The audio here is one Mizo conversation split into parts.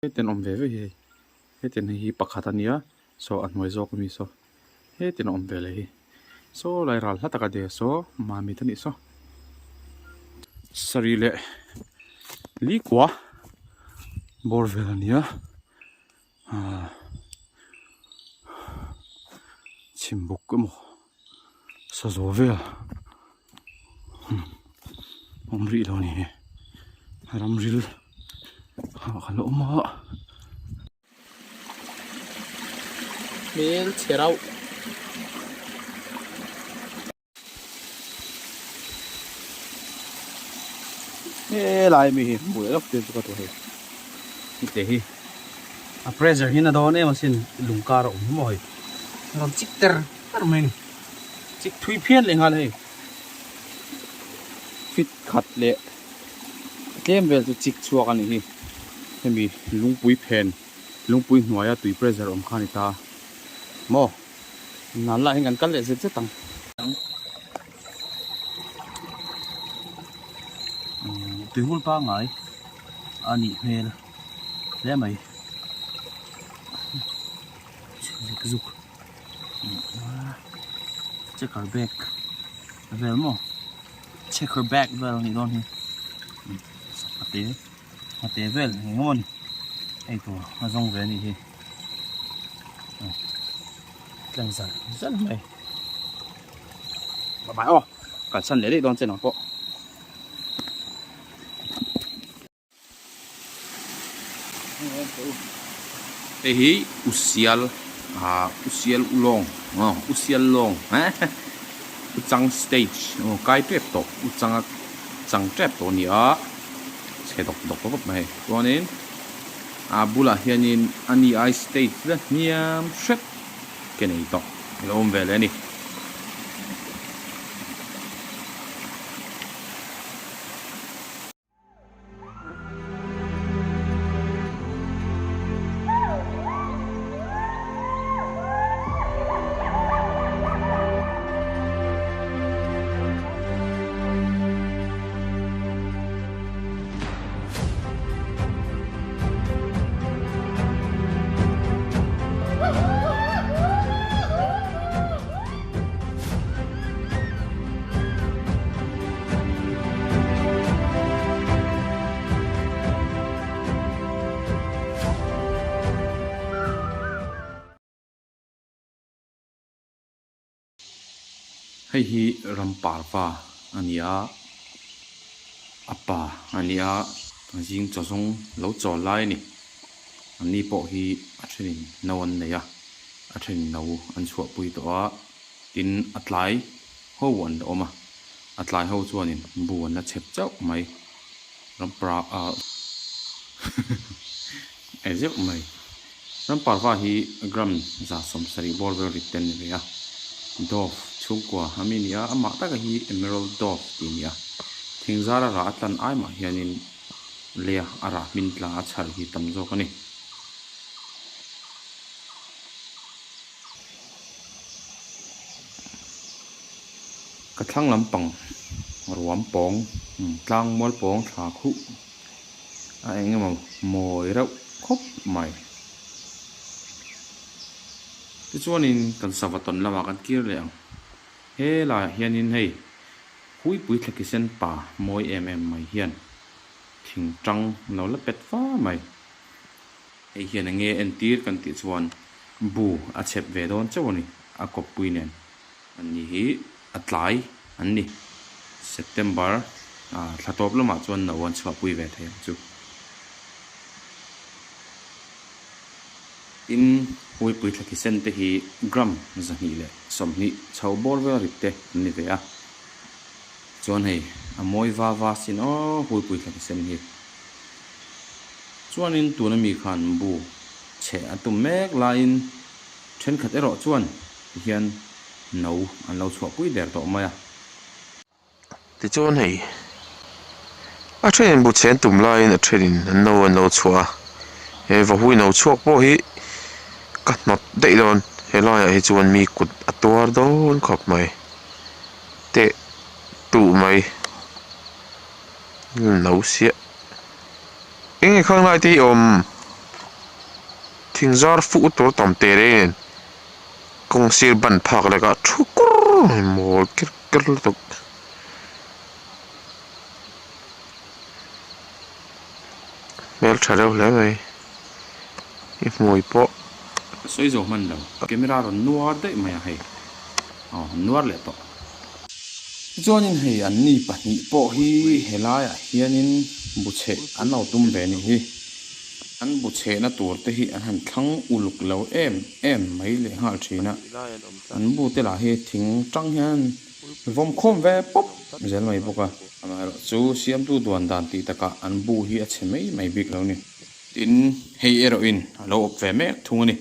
Hetiang awm ve ve hi hei hetiang hei hi pakhat a nia saw a hnuai zawk ami saw hetiang a awm ve leh hi saw lai ral hla taka de saw mamit a nih saw sarih leh li kua bawr vel a nia ahh chhimbuk emaw sazaw vel awm rih lo a ni ramril ah kan la awm a. Hmel chhe rauh. Helai mi hi hmuh leh lawk tir chu ka duh hei hite hi a pressure hi na dawn em asin lung kar a awm maw hei rawn chik ter ter mai a ni chik thui phian leh nghal hei fit khat leh tlem vel chu chik chhuak a nih hi hemi lungpui phen lungpui hnuaia tui pressure awm kha a ni ta maw. Nan lah hian kan kal leh zet zet ang. Tuihul pangngai a nih hmel hle mai. Zuk zuk checker bag vel maw checker bag vel a nih dawn hi a te a te vel eng emaw ni hei tur a zawng ve a nih hi. Tlang zan zan mai bye bye aw kalsan leh daih dawn che nang pawh. Hei hi usial ah usial ulawng aw usial lawng uchang stage aw kai tep tawh uchanga chang tep tawh a ni a chhe dawk dawk khawp mai chuanin. A bulah hianin a ni ai stage la hniam hrep ke nei tawh a lo awm ve leh a ni. Hei hi ram parva a ni a a pa a ni a zing chaw zawng lo chawl lai a ni an ni pawh hi a thenin no an nei a a then no an chhuahpui tawh a tin a tlai ho an la awm a a tlai ho chuanin bu an la chep chauh mai ram pra ah e zeuh mai. Ram parva hi gram 70 bawr vel rit te an ni ve a, Dove chhungkua a mi ni a, amah taka hi Emerald Dove tih a ni a, thingzara rah a tlan ai mah hianin leia a rah hmin tla a chhar hi tam zawk a ni. Ka thlang lampang ruam pawng tlang mual pawng thla khuh. A eng emaw mawi reuh khawp mai. Tichuanin kan sava tawn lamah kan kir leh ang. He laiah hianin hei Huipui Thlakisen pa mawi em em mai hian thing tang lo la pet va mai. Hei hian eng nge entir kan tih chuan bu a chhep ve dawn chauh a ni a kawppui nen. An ni hi a tlai an ni. September thla tawp lamah chuan no an chhuahpui ve thei ang chu. Tin, Huipui thla thisen te hi gram 220 chho bawr vel rit te an ni ve a. Chuan hei a mawi va va sin aw Huipui thla thisen hi. Chuanin tuna mi khan bu chhe a tum mek laiin thenkhat erawh chuan Tihian no an lo chhuahpui der tawh mai a. Tichuan hei, a thenin bu chhen tum laiin a thenin an no an lo chhuah a, he vahui no chhuak pawh hi ka hnawt daih dawn, he laiah hi chuan mi kut a tuar dawn khawp mai, teh tuh mai, no siah, eng nge khang lai te hi awm? Thing zar fuh tur tam teh reng nen kawng sir ban phak lek a thu kur mai mawl ker ker lutuk. Hmeltha reuh hle mai i hmui pawh. Ka sawi zo hman lo. Camera rawn nuar daih mai a hei. Aw nuar leh tawh. Tichuanin hei anni pahnih pawh hi helaiah hianin bu chheh an lo tum ve a nih hi. An bu chhehna tur te hi an han thlang uluk lo em em mai leh nghal thin a. An bu te lah hi thing tang hian vawm khawm ve pawp zel mai bawk a. Amaherawhchu siamtu duan dan tih takah an bu hi a chhe mai mai bik lo a ni. Tin, hei erawhin a lo awp ve mek thung a ni.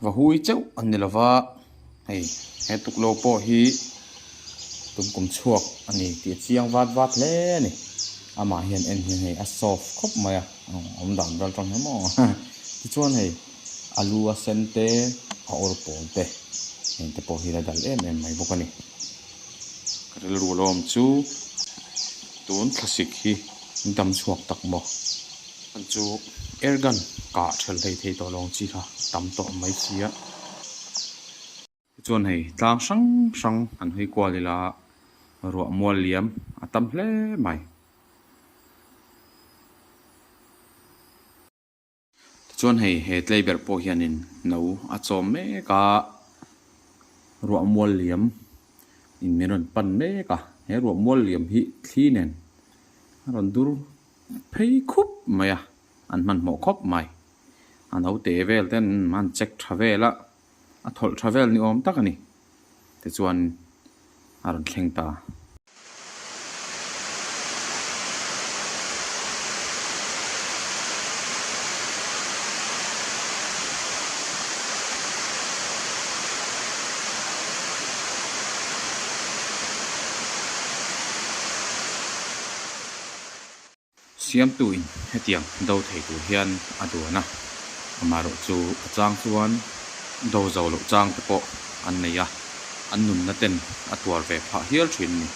Va hui chauh an ni lova, hei he tuklo pawh hi tumkum chhuak a ni tih a chiang vat vat hle a ni. Amah hian en hian hei a soft khawp mai a, awm dan vel tang hian maw tichuan hei a lu a sen te a awr pawl te heng te pawh hi la dal em em mai bawk a ni. Ka rilru lawm chu tun thlasik hi dam chhuak tak maw? An chu air gun kah ṭhel hlei thei tawh lawng chi kha tam tawh mai si a. Tichuan hei tlang hrang hrang an hawi kual ila ruah mual liam a tam hle mai. Tichuan hei he tlei ber pawh hianin no a chawm mek a, ruah mual liam in min rawn pan mek a, he ruah mual liam hi thli nen a rawn dur phei khup mai a, an hmanhmawh khawp mai. A naute vel ten an check tha vel a, a thawlh tha vel ni awm tak a ni. Tichuan a rawn thleng ta. Siamtuin hetiang do thei tur hian a duan a, amaherawhchu a chang chuan do zo loh chang te pawh an nei a, an nunna ten a tuar ve phah hial thin a ni.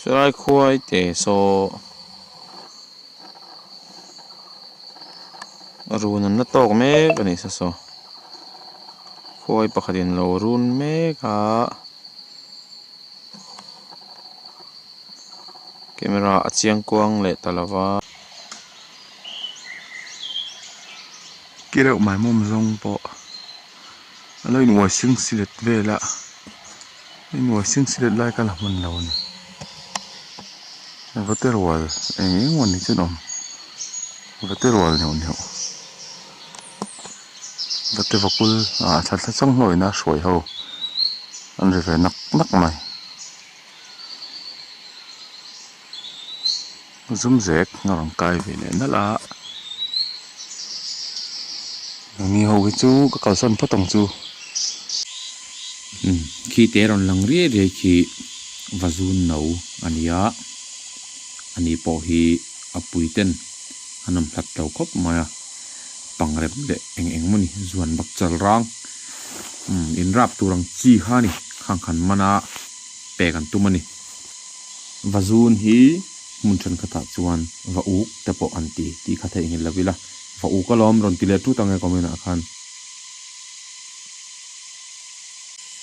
Sailai khuai te saw run an la tawk mek a ni sa saw khuai pakhat in lo run mek a camera a chiang kuang leh ta lo va. Ki reuh mai mawm zawng pawh a lo in uai sing silet vel a in uai sing silet lai kha la hman lo a ni vate rual eng eng emaw ni chu an awm vate rual neuh neuh vate vakul ah thla thla chang hlawina hruai ho an ri ve nak nak mai. Zum zek a rawn kai ve leh nalh a nangni ho hi chu ka kalsan phawt ang chu. Umm khi te rawn lang riai riai khi vazun no a ni a ani pawh hi a pui ten an awm hlat lo khawp mai a pangrep leh eng eng maw ni zuan bak chal rang umm inrap tur ang chi kha a ni khang khan mana pek an tum a ni. Vazun hi hmun thenkhatah chuan va uk te pawh an ti tih kha theih ngil lo ila, va uk alawm rawn ti leh tut ang e comment ah khan.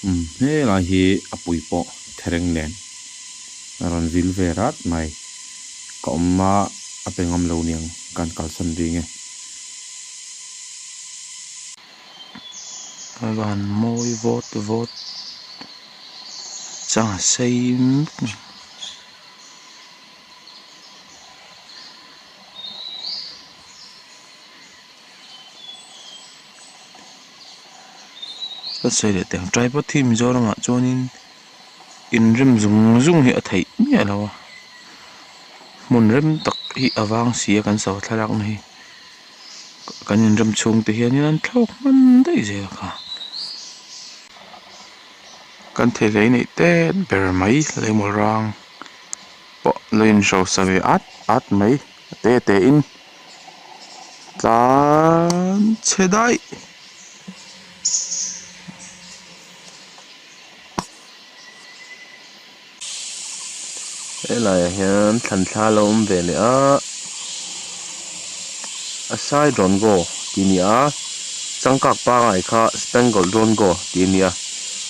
Umm helai hi a pui pawh thereng nen a rawn vil ve rat mai, ka awm a a pe ngam lo niang kan kalsan ring e. Van mawi vawt vawt. Sangha sei ka sawi leh teh ang tripod hi Mizoram ah chuanin inrem zung zung hi a theih miah lo a hmun rem tak hi a vang si a kan sava thlalak na hi. Kan inrem chhung te hianin an thlawk hman daih zel kha. Kan thei lei neih tet ber mai leimawl rang pawh lo inhrosa ve at at mai a te te in tlan chhe daih. Helaiah hian thlan thla a lo awm ve leh a a sai dawngo tih a ni a changkak pangai kha spangle dawngo tih a ni a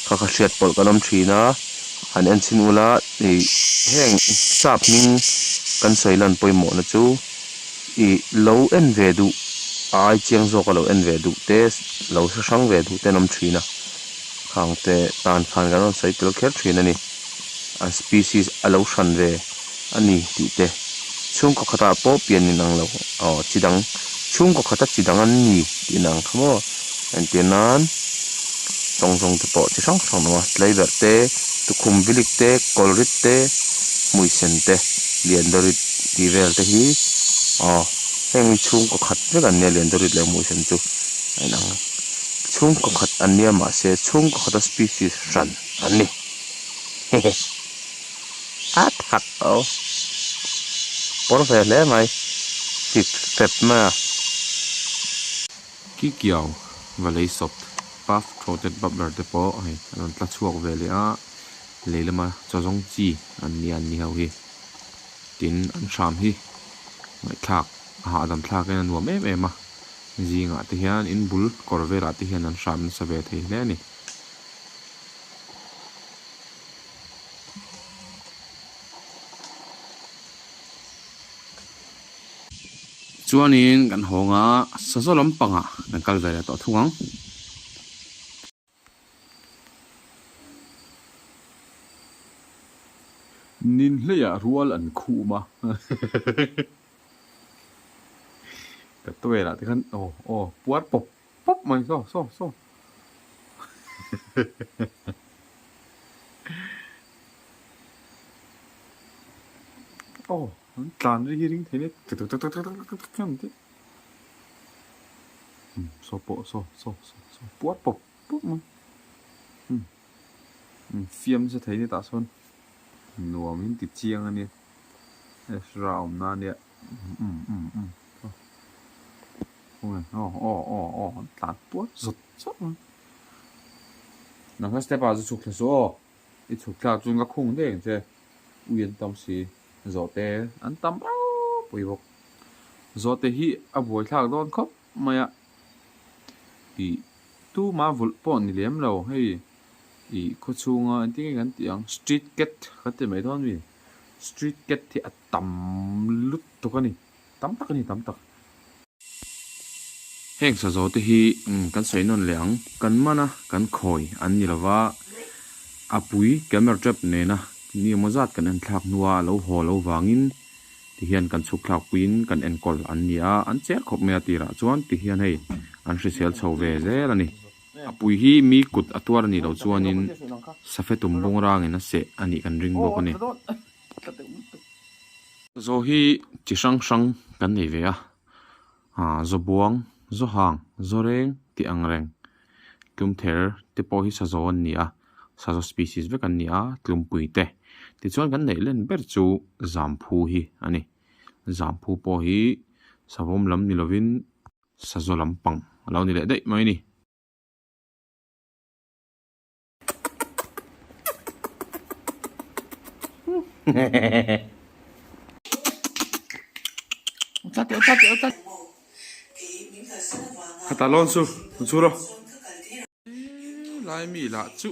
kha kha hriat pawlh kan awm thin a han en chhin ula ih heng sap hming kan sawi lan pawimawh na chu ih lo en ve duh a ai chiang zawk a lo en ve duh te lo hre hrang ve duh te an awm thin a. Khang te tan khan kan rawn sawi tel kher thin a ni. An species a lo hran ve a ni tih te chhungkaw khatah pawh pian in ang lo aw chi dang chhungkaw khata chi dang an ni tih in ang kha maw entir nan tawng zawng te pawh chi hrang hrang awm a tlaiberh te tukhum vilik te kawlrit te hmuisen te liandorit tih vel te hi aw heng hi chhungkaw khat vek an nia liandorit leh hmuisen chu a inang. Chhungkaw khat an nia mahse chhungkaw khata species hran an ni hehe a thak o pawr ve hle mai fip fep mai a. Kikiau va lei sawp puff throated babbler te pawh hei a rawn tla chhuak ve leh a lei lama chaw zawng chi an nia an ni ho hi tin an hram hi ngaihthlak a hahdam thlak in a nuam em em a. Zingah te hian in bul kawr velah te hian an hram nasa ve thei hle a ni. Chuanin kan hawng a, sazaw lampangah kan kal ve leh tawh thung ang. Ninhleiah rual an khum a Ka tualah te khan aw aw puar pawp pawp mai saw saw saw Aw an tlan ri hi ring thei nia tuk tuk tuk tuk tuk tuk an ti. Saw pawh saw saw saw saw puar pawp pawp mai umm fiam nasa thei nia tah sawn nuam in ti chiang a nia Ezra awm na ania umm umm umm aw aw aw aw aw an tlan puar zawt zawt mai nang kha step ah chu chhuk thla suh aw i chhuk thlak chuan ka khung daih ang che ui an tam si zawhte an tam ropui bawk. Zawhte hi a buaithlak dawn khawp mai a tih tuma vulh pawh ni lem lo hei ih khawchhunga engtin nge kan tih ang street cat kan ti mai dawn mi street cat hi a tam lutuk a ni tam tak a ni tam tak. Heng sazaw te hi kan sawi nawn leh ang kan man a kan khawi an ni lova a pui camera trap nena ni emaw zat kan en thlak hnua a lo haw lo vangin Ti hian kan chhuk thlak puiin kan enkawl an ni a, an cher khawp mai a tirah chuan ti hian hei an hrisel chho ve zel a ni. A pui hi mi kut a tuar a nih loh chuanin safe tum bung rangin a seh a nih kan ring bawk a ni. Zaw hi chi hrang hrang kan nei ve a, Zawbuang, Zawhang, Zawreng tih ang reng tlumther te pawh hi sazaw an ni a, sazaw species vek an ni a, tlumpui te. Tichuan kan neih len ber chu zamphu hi a ni. Zamphu pawh hi savawm lam ni lovin sazaw lampang a lo ni leh daih mai a ni. Khata lawn chu an chhur a lai mi lah chu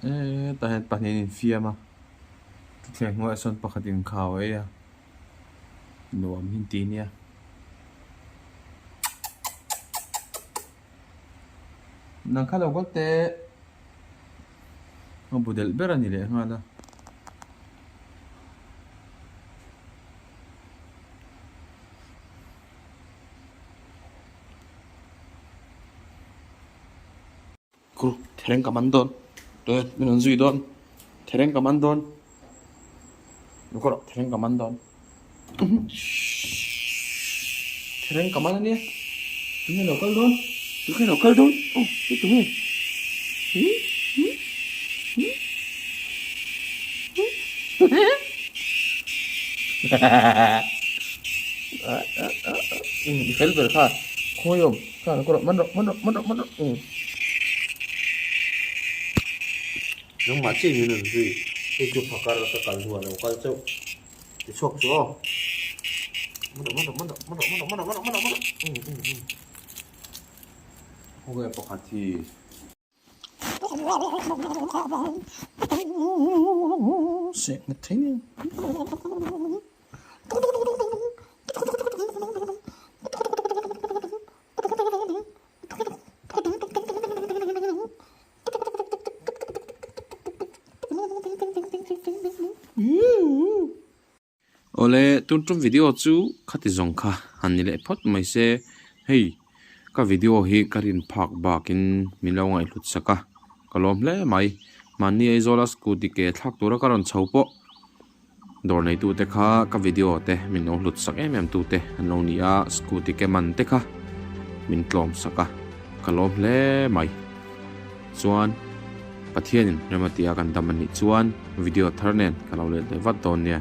Eee tah hian pahnih an infiam a thuthleng hnuaiah sawn pakhat inkhau a ei a nuam hi an ti nia. Nang kha lo kal teh a bu delh ber a ni leh nghal a. Kru thereng ka man dawn tun min rawn zui dawn. Thereng ka man dawn. Lukawh rawh thereng ka man dawn. Thereng ka man ania. Tunge lo kal dawn? Tunge lo kal dawn? Aw hei tunge? I fel ber kha khawi awm kha lukawh rawh man rawh man rawh man rawh man rawh. Nangmah chiah in min rawn zui, hei chu phakar ka kal hnuah lo kal chauh ti chhuak chu aw. Khawnge pakhat hi. Seh nghet thei nia. Awle tun tum video chu khati zawng kha han ni leh phawt mai se hei ka video hi ka rin phak bakin min lo ngaihhlut sak a ka lawm hle mai mahni Aizawla scooty ke thlak tura ka rawn chho pawh dawr neitute kha ka video te min lo hlut sak em em tute an lo ni a scooty ke man te kha min tlawm sak a ka lawm hle mai chuan Pathianin rem a tia kan dam a nih chuan video thar nen ka lo let leh vat dawn nia.